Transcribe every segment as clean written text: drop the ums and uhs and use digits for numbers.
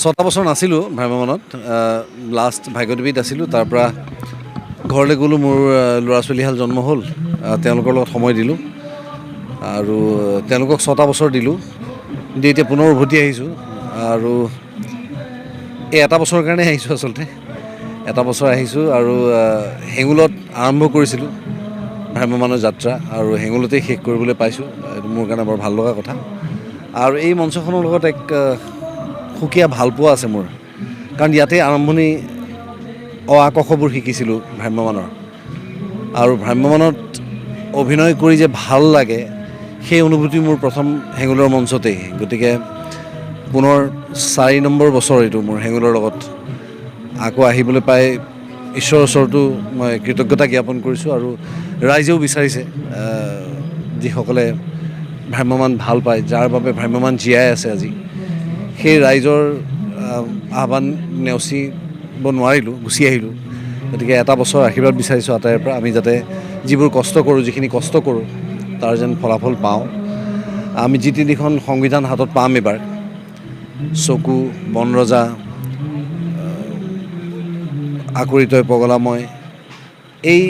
ছটা বছৰ নাছিলোঁ ভ্ৰাম্যমাণত, লাষ্ট ভাগ্যদেৱীত আছিলোঁ। তাৰ পৰা ঘৰলৈ গ'লোঁ, মোৰ ল'ৰা ছোৱালীহাল জন্ম হ'ল, তেওঁলোকৰ লগত সময় দিলোঁ আৰু তেওঁলোকক ছটা বছৰ দিলোঁ। দি এতিয়া পুনৰ উভতি আহিছোঁ আৰু এই এটা বছৰৰ কাৰণে আহিছোঁ। আচলতে এটা বছৰ আহিছোঁ আৰু হেঙুলত আৰম্ভ কৰিছিলোঁ ভ্ৰাম্যমাণৰ যাত্ৰা আৰু হেঙুলতেই শেষ কৰিবলৈ পাইছোঁ। এইটো মোৰ কাৰণে বৰ ভাল লগা কথা। আৰু এই মঞ্চখনৰ লগত এক সুকীয়া ভালপোৱা আছে মোৰ, কাৰণ ইয়াতেই আৰম্ভণি অ আ ক খবোৰ শিকিছিলোঁ ভ্ৰাম্যমাণৰ। আৰু ভ্ৰাম্যমাণত অভিনয় কৰি যে ভাল লাগে সেই অনুভূতি মোৰ প্ৰথম হেঙুলৰ মঞ্চতেই। গতিকে পুনৰ 4 নম্বৰ বছৰ এইটো মোৰ হেঙুলৰ লগত আকৌ আহিবলৈ পাই ঈশ্বৰৰ ওচৰতো মই কৃতজ্ঞতা জ্ঞাপন কৰিছোঁ। আৰু ৰাইজেও বিচাৰিছে, যিসকলে ভ্ৰাম্যমাণ ভাল পায়, যাৰ বাবে ভ্ৰাম্যমাণ জীয়াই আছে আজি, সেই ৰাইজৰ আহ্বান নেওচিব নোৱাৰিলোঁ, গুচি আহিলোঁ। গতিকে এটা বছৰ আশীৰ্বাদ বিচাৰিছোঁ আটাইৰে পৰা, আমি যাতে যিবোৰ কষ্ট কৰোঁ, যিখিনি কষ্ট কৰোঁ তাৰ যেন ফলাফল পাওঁ। আমি যি তিনিখন সংবিধান হাতত পাম এইবাৰ, চকু, বনৰজা, আকুৰিতই পগলাময়, এই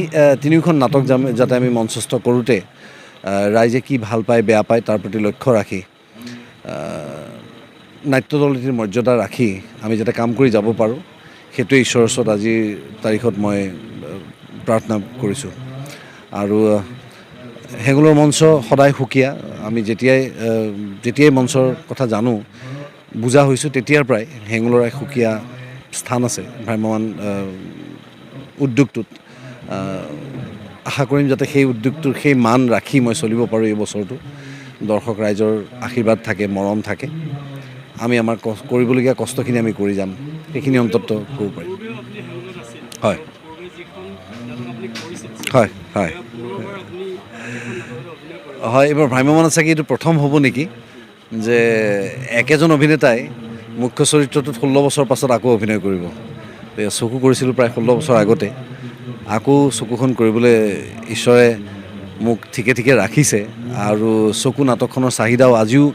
তিনিওখন নাটক যাতে আমি মঞ্চস্থ কৰোঁতে ৰাইজে কি ভাল পায় বেয়া পায় তাৰ প্ৰতি লক্ষ্য ৰাখি, নাট্যদল এটিৰ মৰ্যাদা ৰাখি আমি যাতে কাম কৰি যাব পাৰোঁ, সেইটোৱে ঈশ্বৰৰ ওচৰত আজিৰ তাৰিখত মই প্ৰাৰ্থনা কৰিছোঁ। আৰু হেঙুলৰ মঞ্চ সদায় সুকীয়া। আমি যেতিয়াই মঞ্চৰ কথা জানো, বুজা হৈছোঁ, তেতিয়াৰ পৰাই হেঙুলৰ এক সুকীয়া স্থান আছে ভ্ৰাম্যমাণ উদ্যোগটোত। আশা কৰিম যাতে সেই উদ্যোগটোৰ সেই মান ৰাখি মই চলিব পাৰোঁ এই বছৰটো। দৰ্শক ৰাইজৰ আশীৰ্বাদ থাকে, মৰম থাকে, আমি আমাৰ কৰিবলগীয়া কষ্টখিনি আমি কৰি যাম, সেইখিনি অন্ততঃ ক'ব পাৰিম। হয় হয় হয় হয়, এইবাৰ ভ্ৰাম্যমাণত চাগে এইটো প্ৰথম হ'ব নেকি যে একেজন অভিনেতাই মুখ্য চৰিত্ৰটোত 16 বছৰ পাছত আকৌ অভিনয় কৰিব। চকু কৰিছিলোঁ প্ৰায় 16 বছৰ আগতে, আকৌ চকুখন কৰিবলৈ ঈশ্বৰে মোক ঠিকে ঠিকে ৰাখিছে। আৰু চকু নাটকখনৰ চাহিদাও আজিও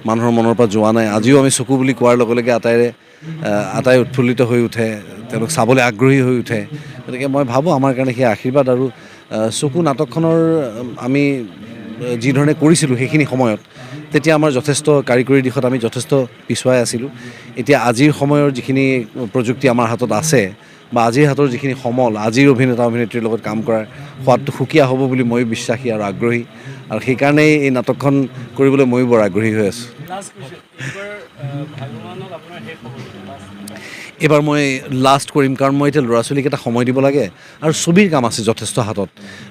মানুহৰ মনৰ পৰা যোৱা নাই। আজিও আমি চকু বুলি কোৱাৰ লগে লগে আটাই উৎফুল্লিত হৈ উঠে, তেওঁলোক চাবলৈ আগ্ৰহী হৈ উঠে। গতিকে মই ভাবোঁ আমাৰ কাৰণে সেই আশীৰ্বাদ। আৰু চকু নাটকখনৰ আমি যিধৰণে কৰিছিলোঁ সেইখিনি সময়ত, তেতিয়া আমাৰ যথেষ্ট কাৰিকৰী দিশত আমি যথেষ্ট পিছুৱাই আছিলোঁ। এতিয়া আজিৰ সময়ৰ যিখিনি প্ৰযুক্তি আমাৰ হাতত আছে বা আজিৰ হাতৰ যিখিনি সমল, আজিৰ অভিনেতা অভিনেত্ৰীৰ লগত কাম কৰাৰ সোৱাদটো সুকীয়া হ'ব বুলি ময়ো বিশ্বাসী আৰু আগ্ৰহী। আৰু সেইকাৰণেই এই নাটকখন কৰিবলৈ ময়ো বৰ আগ্ৰহী হৈ আছোঁ। এইবাৰ মই লাষ্ট কৰিম, কাৰণ মই এতিয়া ল'ৰা ছোৱালীকেইটা সময় দিব লাগে আৰু ছবিৰ কাম আছে যথেষ্ট হাতত।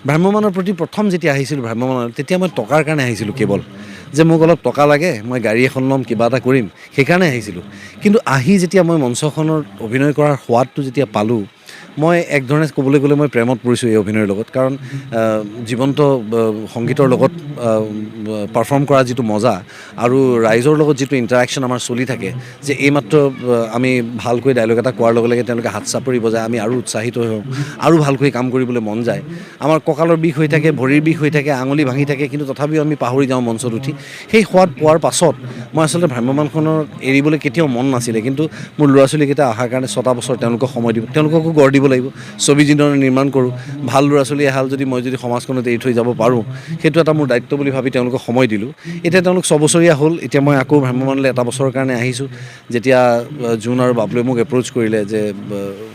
ভ্ৰাম্যমাণৰ প্ৰতি প্ৰথম যেতিয়া আহিছিলোঁ ভ্ৰাম্যমাণত, তেতিয়া মই টকাৰ কাৰণে আহিছিলোঁ, কেৱল যে মোক অলপ টকা লাগে, মই গাড়ী এখন ল'ম, কিবা এটা কৰিম, সেইকাৰণে আহিছিলোঁ। কিন্তু আহি যেতিয়া মই মঞ্চখনত অভিনয় কৰাৰ সোৱাদটো যেতিয়া পালোঁ, মই এক ধৰণে ক'বলৈ গ'লে মই প্ৰেমত পৰিছোঁ এই অভিনয়ৰ লগত। কাৰণ জীৱন্ত সংগীতৰ লগত পাৰফৰ্ম কৰা যিটো মজা আৰু ৰাইজৰ লগত যিটো ইণ্টাৰেকশ্যন আমাৰ চলি থাকে, যে এইমাত্ৰ আমি ভালকৈ ডাইলগ এটা কোৱাৰ লগে লগে তেওঁলোকে হাত চাপৰি বজায়, আমি আৰু উৎসাহিত হওঁ, আৰু ভালকৈ কাম কৰিবলৈ মন যায়। আমাৰ কঁকালৰ বিষ হৈ থাকে, ভৰিৰ বিষ হৈ থাকে, আঙুলি ভাঙি থাকে, কিন্তু তথাপিও আমি পাহৰি যাওঁ মঞ্চত উঠি। সেই সোৱাদ পোৱাৰ পাছত মই আচলতে ভ্ৰাম্যমাণখনক এৰিবলৈ কেতিয়াও মন নাছিলে। কিন্তু মোৰ ল'ৰা ছোৱালীকেইটা অহাৰ কাৰণে ছটা বছৰ তেওঁলোকক সময় দিব, তেওঁলোককো গঢ় দিব লাগিব। ছবি যিধৰণে নিৰ্মাণ কৰোঁ, ভাল ল'ৰা ছোৱালী এহাল যদি মই যদি সমাজখনত এৰি থৈ যাব পাৰোঁ, সেইটো এটা মোৰ দায়িত্ব বুলি ভাবি তেওঁলোকক সময় দিলোঁ। এতিয়া তেওঁলোক ছবছৰীয়া হ'ল। এতিয়া মই আকৌ ভ্ৰাম্যমাণলৈ এটা বছৰৰ কাৰণে আহিছোঁ। যেতিয়া জোন আৰু বাবলুৱে মোক এপ্ৰ'চ কৰিলে যে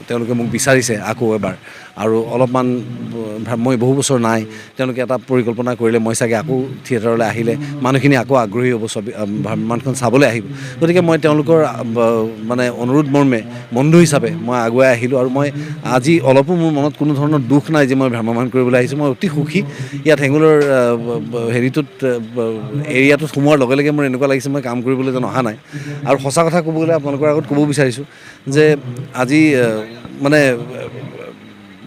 তেওঁলোকে মোক বিচাৰিছে আকৌ এবাৰ, আৰু অলপমান মই বহু বছৰ নাই, তেওঁলোকে এটা পৰিকল্পনা কৰিলে মই চাগে আকৌ থিয়েটাৰলৈ আহিলে মানুহখিনি আকৌ আগ্ৰহী হ'ব, ছবি ভ্ৰাম্যমাণখন চাবলৈ আহিব। গতিকে মই তেওঁলোকৰ মানে অনুৰোধ মৰ্মে বন্ধু হিচাপে মই আগুৱাই আহিলোঁ। আৰু মই আজি অলপো মোৰ মনত কোনো ধৰণৰ দুখ নাই যে মই ভ্ৰাম্যমাণ কৰিবলৈ আহিছোঁ। মই অতি সুখী। ইয়াত হেঙুলৰ হেৰিটোত এৰিয়াটোত সোমোৱাৰ লগে লগে মোৰ এনেকুৱা লাগিছে মই কাম কৰিবলৈ যেন অহা নাই। আৰু সঁচা কথা ক'ব গ'লে আপোনালোকৰ আগত ক'ব বিচাৰিছোঁ যে আজি মানে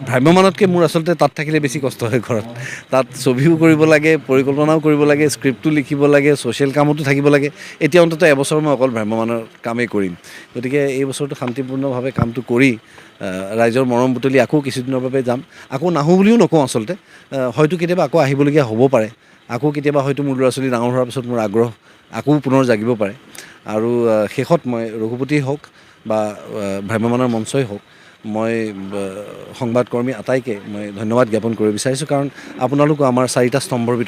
ভ্ৰাম্যমাণতকৈ মোৰ আচলতে তাত থাকিলে বেছি কষ্ট হয় ঘৰত। তাত ছবিও কৰিব লাগে, পৰিকল্পনাও কৰিব লাগে, স্ক্ৰিপ্টো লিখিব লাগে, ছ'চিয়েল কামতো থাকিব লাগে। এতিয়া অন্ততঃ এবছৰ মই অকল ভ্ৰাম্যমাণৰ কামেই কৰিম। গতিকে এই বছৰটো শান্তিপূৰ্ণভাৱে কামটো কৰি ৰাইজৰ মৰম বুটলি আকৌ কিছুদিনৰ বাবে যাম। আকৌ নাহোঁ বুলিও নকওঁ আচলতে, হয়তো কেতিয়াবা আকৌ আহিবলগীয়া হ'ব পাৰে। আকৌ কেতিয়াবা হয়তো মোৰ ল'ৰা ছোৱালী ডাঙৰ হোৱাৰ পিছত মোৰ আগ্ৰহ আকৌ পুনৰ জাগিব পাৰে। আৰু শেষত মই ৰঘুপতি হওক বা ভ্ৰাম্যমাণৰ মঞ্চই হওক, মই সংবাদকৰ্মী আটাইকে মই ধন্যবাদ জ্ঞাপন কৰিব বিচাৰিছোঁ, কাৰণ আপোনালোকো আমাৰ চাৰিটা স্তম্ভৰ ভিতৰত